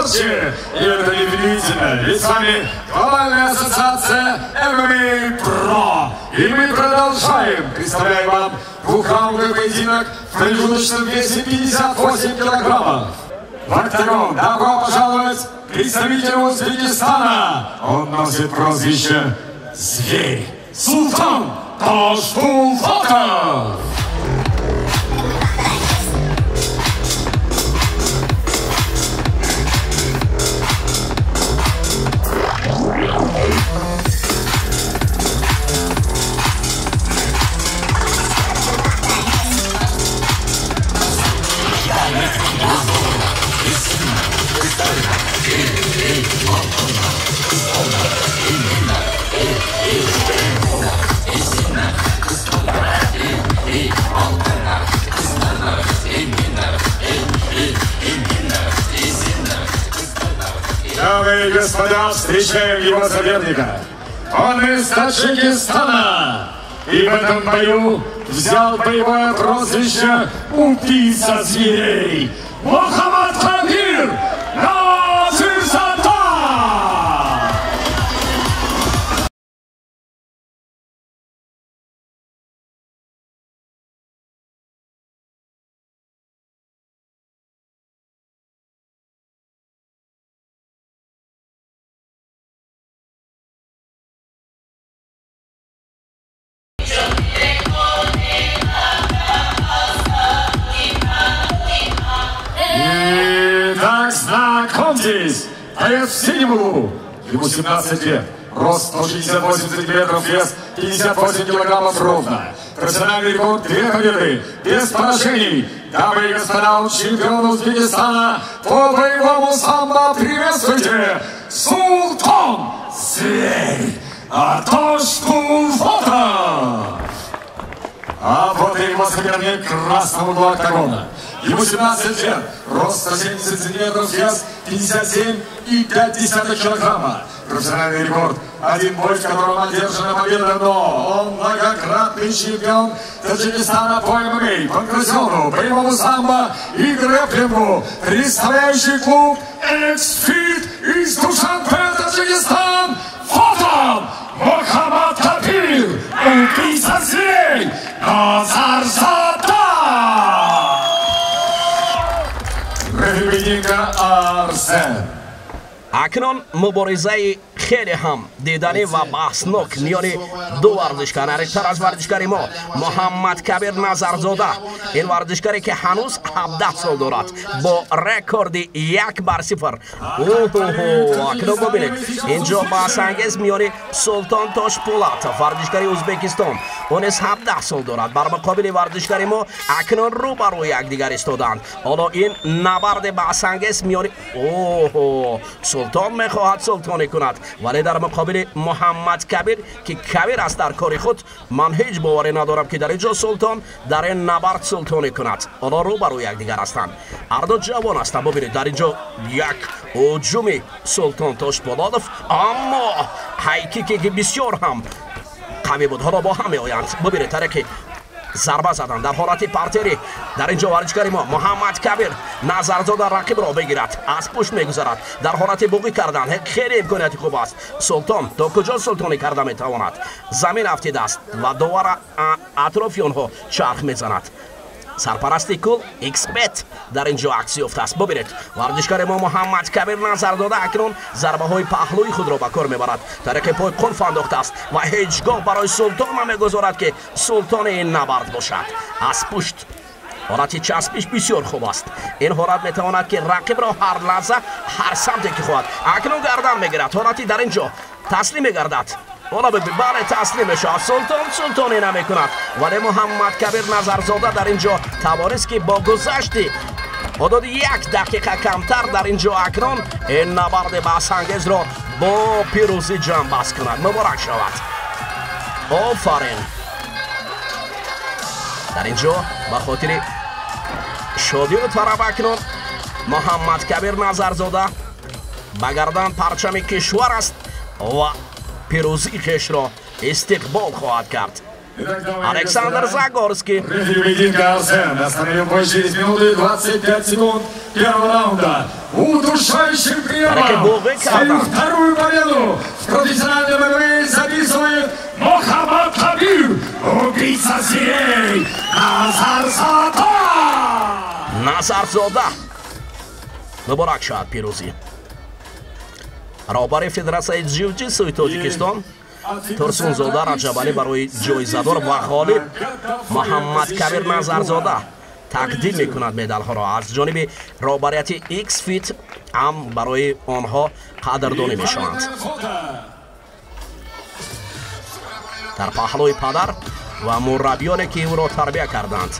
ярче. И это неудивительно, ведь с вами Глобальная ассоциация ММА Про. И мы продолжаем. Представляем вам двухраундовый поединок в промежуточном весе 58 килограммов. В октагон добро пожаловать представителю Узбекистана. Он носит прозвище «Зверь» Султан Тошпулотов. Дамы и господа, встречаем его соперника. Он из Таджикистана. И в этом бою взял боевое прозвище «Убийца зверей» Мохаммад Кабир Назирзода! Знакомьтесь, боец в синем углу. Ему 17 лет, рост 168 сантиметров, вес 58 килограммов ровно. Профессиональный рекорд 2 победы, без поражений. Дамы и господа, он чемпион Узбекистана по боевому самбо. Приветствуйте, Султан Зверь Тошпулотов! А вот и его соперник красного угла октагона. Ему 17 лет, рост 170 сантиметров, вес 57,5 килограмма. Профессиональный рекорд. Один бой, в котором одержана победа, но он многократный чемпион Таджикистана по ММА, панкратиону, боевому самбо и грэпплингу, представляющий клуб «Эксфит» из Душанбе, Таджикистан. Вот он, Мохаммад Кабир, убийца зверей, Назарзода! Рефери Арсен. Акнун муборизаи хеле ҳам диданӣ ва баҳснок миёни ду варзишкар. Нариқтар аз варзишгари мо Муҳаммад Кабир Назарзода, ин варзишгаре ки ҳанӯз 17 сол дорад, бо рекорди 1-0. Акнун бубинед, инҷо баҳсангез миёни Султон Тошпулатов, варзишгари Ӯзбекистон, ӯ низ 17 сол дорад, бар муқобили варзишгари мо акнун рӯ ба рӯи якдигар истоданд. Ҳоло ин набарди баҳсангез миёни Султон мехоҳад султонӣ кунад, вале дар муқобили Муҳаммад Кабир, ки кабир аст дар кори худ, ман ҳеҷ боварӣ надорам ки дар инҷо Султон дар ин набард султонӣ кунад. Ҳоло рӯ ба рӯи якдигар ҳастанд, ҳарду ҷавон ҳастанд. Бубинед, дар инҷо як ҳуҷуми Султон Тошпулотов, аммо ҳайкике ки бисёр ҳам қавӣ буд. Ҳоло бо ҳам меоянд. Бубинед, тариқи зарба задан дар ҳолати партерӣ. Дар инҷо варзишгари мо Муҳаммад Кабир Назарзода рақибро бигирад, аз пушт мегузарад, дар ҳолати буғӣ кардан хеле имконияти хуб аст. Султон то куҷо султонӣ карда метавонад? Замин афтидааст ва довара атрофи онҳо чарх мезанад. Сарпарасти кул Xbet дар инҷо акс ёфтааст. Бубинед, варзишгари мо Муҳаммад Кабир Назарзода акнун зарбаҳои паҳлӯи худро ба кор мебарад, тариқи пой қулф андохтааст ва ҳеҷ гоҳ барои Султон намегузорад ки султони ин набард бошад. Аз пушт ҳолати часпиш бисёр хуб аст. Ин ҳолат метавонад ки рақибро ҳар лаҳза ҳар самте ки хоҳад акнун гардан мегирад. Ҳолати дар инҷо таслим мегардад. Ҳоло бале, таслим мешавад. Султон султонӣ намекунад, вале Муҳаммад Кабир Назарзода дар инҷо тавонист ки бо гузашти ҳудуди 1 дақиқа камтар дар инҷо акнун ин набарди баҳсангезро бо пирӯзӣ ҷамъбаст кунад. Муборак шавад, офарин. Дар инҷо ба хотири шодию тараб акнун Муҳаммад Кабир Назарзода ба гардан парчами кишвар аст ва пирӯзии хешро истиқбол хоҳад кард. Александр Загорский. Рефери поединка Арсен остановил бой через минуту и 25 секунд первого раунда. Удушающим приемом свою вторую победу в профессиональном ММА записывает Мухаммад Кабир, убийца зверей, Назарзода. Назарзода. Муборак шавад пирӯзӣ. Роҳбари Федератсияи ҷиу-ҷитсуи Тоҷикистон Турсунзода Раҷабалӣ барои ҷоизадор ва ғолиб Муҳаммад Кабир Назарзода тақдим мекунад медалҳоро. Аз ҷониби роҳбарияти X-Fit ҳам барои онҳо қадрдонӣ мешаванд. Дар паҳлӯи падар ва мураббиёне ки ӯро тарбия карданд.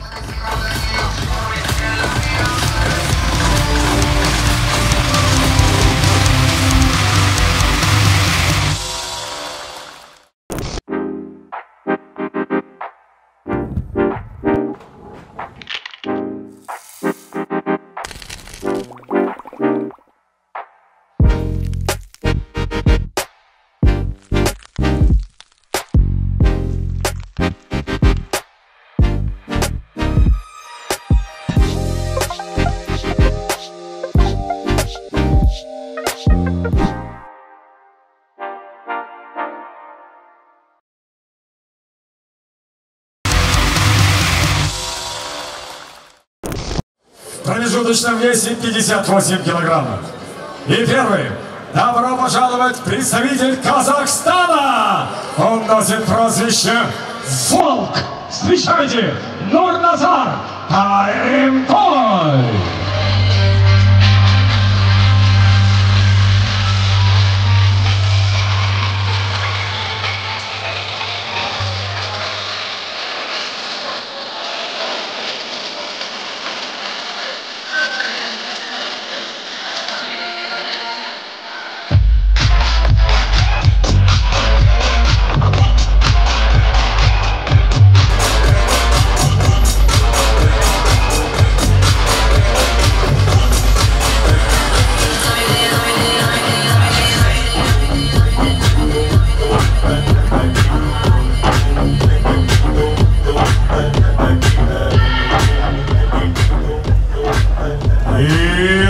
В промежуточном весе 58 килограммов. И первый, добро пожаловать, представитель Казахстана! Он носит прозвище «Волк». Встречайте, Нурназар Каримбой!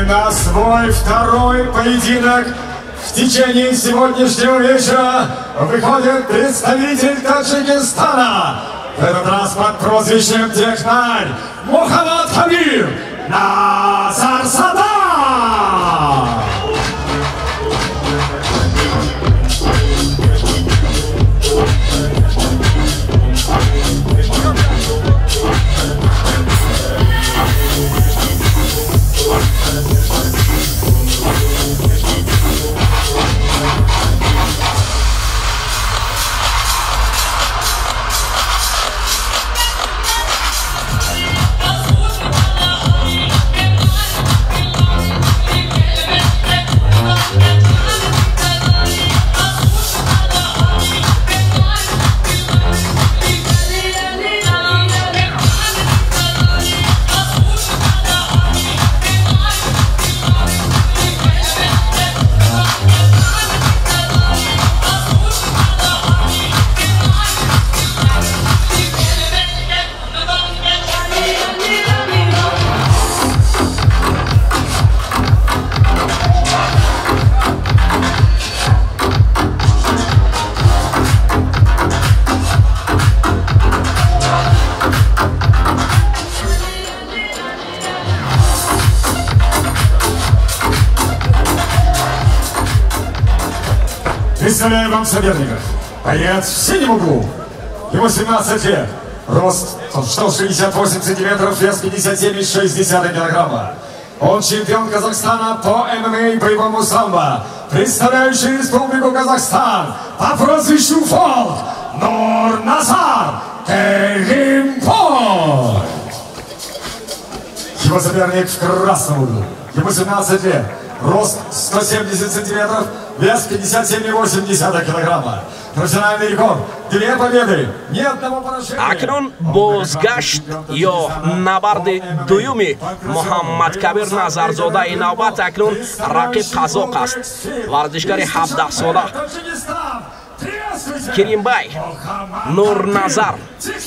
На свой второй поединок в течение сегодняшнего вечера выходит представитель Таджикистана. В этот раз под прозвищем Технарь Мухаммад Хабир Назарзода. Представляю вам соперников. Боец в синем углу. Ему 17 лет. Рост 168 сантиметров, вес 57,6 килограмма. Он чемпион Казахстана по ММА и боевому самбо, представляющий Республику Казахстан по прозвищу Волк Нурназар Керимбой. Его соперник в красном углу. Ему 17 лет. Рост 170 сантиметров, вес 57,8 килограмма. Профессиональный рекорд. Две победы, ни одного поражения. Акнун бозгашт ё набарди дуюми Муҳаммад Кабир Назарзода. Ин навбат акнун рақиб қазоқ аст. Варзишгари 17 сола. Керимбай Нурназар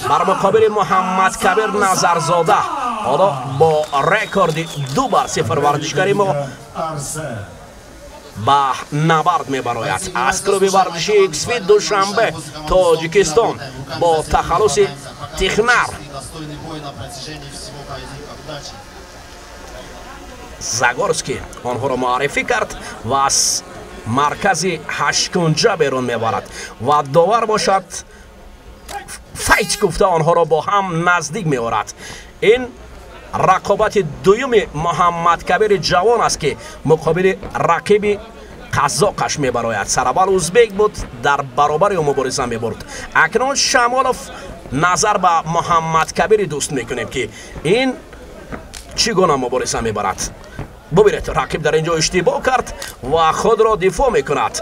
бар муқобили Муҳаммадкабир Назарзода. Ҳоло бо рекорди 2-0 варзишгари мо ба набард мебарояд. Аз клуби варзиши Иксфит Душанбе, Тоҷикистон, бо тахаллуси Тихнар. Загорский онҳоро муаррифӣ кард ва аз маркази ҳашткунҷа берун мебарад ва довар бошад файт гуфта онҳоро бо ҳам наздик меорад. Ин рақобати дуюми Муҳаммадкабири ҷавон аст, ки муқобили рақиби қазоқаш мебарояд. Сараввал узбек буд, дар баробари ӯ мубориза мебурд. Акнун Шамолов назар ба Муҳаммадкабири дӯст мекунем, ки ин чӣ гуна мубориза мебарад. Бубинед, рақиб дар ин ҷо иштибоҳ кард ва худро дифоъ мекунад.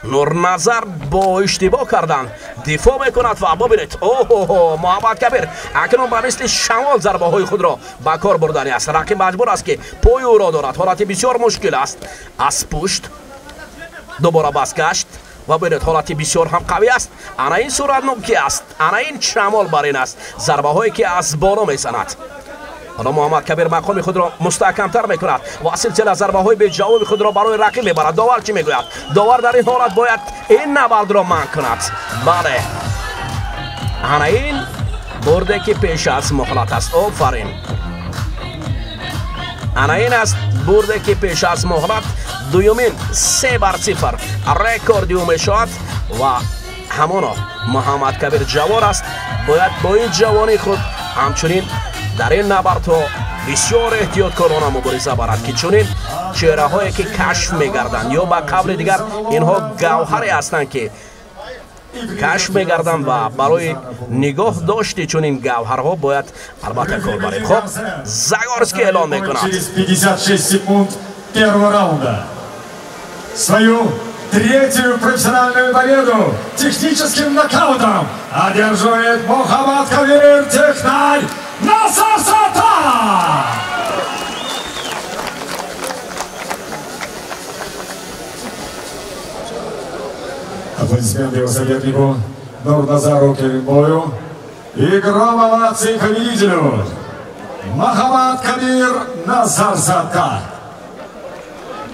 Нурназар бо иштибоҳ кардан дифоъ мекунад ва бубинед, оҳо, Муҳаммадкабир акнун ба мисли шамол зарбаҳои худро ба кор бурдани аст. Рақиб маҷбур аст, ки пои ӯро дорад. Ҳолати бисёр мушкил аст. Аз пушт дубора бозгашт ва бубинед, ҳолати бисёр ҳам қавӣ аст. Ана ин суратнокӣ аст, ана ин шамол бар ин аст, зарбаҳое ки аз боло мезанад. Ҳоло Муҳаммадкабир мақоми худро мустаҳкамтар мекунад ва силсила зарбаҳои беҷавоби худро барои рақиб мебарад. Довар чӣ мегӯяд? Довар дар ин ҳолат бояд ин набардро манъ кунад. Бале, ана ин бурде ки пеш аз муҳлат аст. Офарин, ана ин аст бурде ки пеш аз муҳлат. Дуюмин 3-0 рекорди ӯ мешавад ва ҳамоно Муҳаммадкабир ҷавон аст. Бояд бо ин ҷавонии худ ҳамчунин дар ин набардҳо бисёр эҳтиёткорона мубориза барад, ки чунин чеҳраҳое ки кашф мегарданд ё ба қавли дигар инҳо гавҳаре ҳастанд, ки кашф мегарданд ва барои нигоҳ дошти чунин гавҳарҳо бояд албатта кор барем. Хоб, Загорский эълон мекунад. Через 56 секунд первого раунда свою третью профессиональную победу техническим нокаутом одерживает Мухаммадкабир Технарь Назарзода! Аплодисменты его сопернику Нурназару Керимбою и гром оваций победителю Мухаммадкабир Назарзода.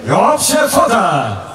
И общее фото.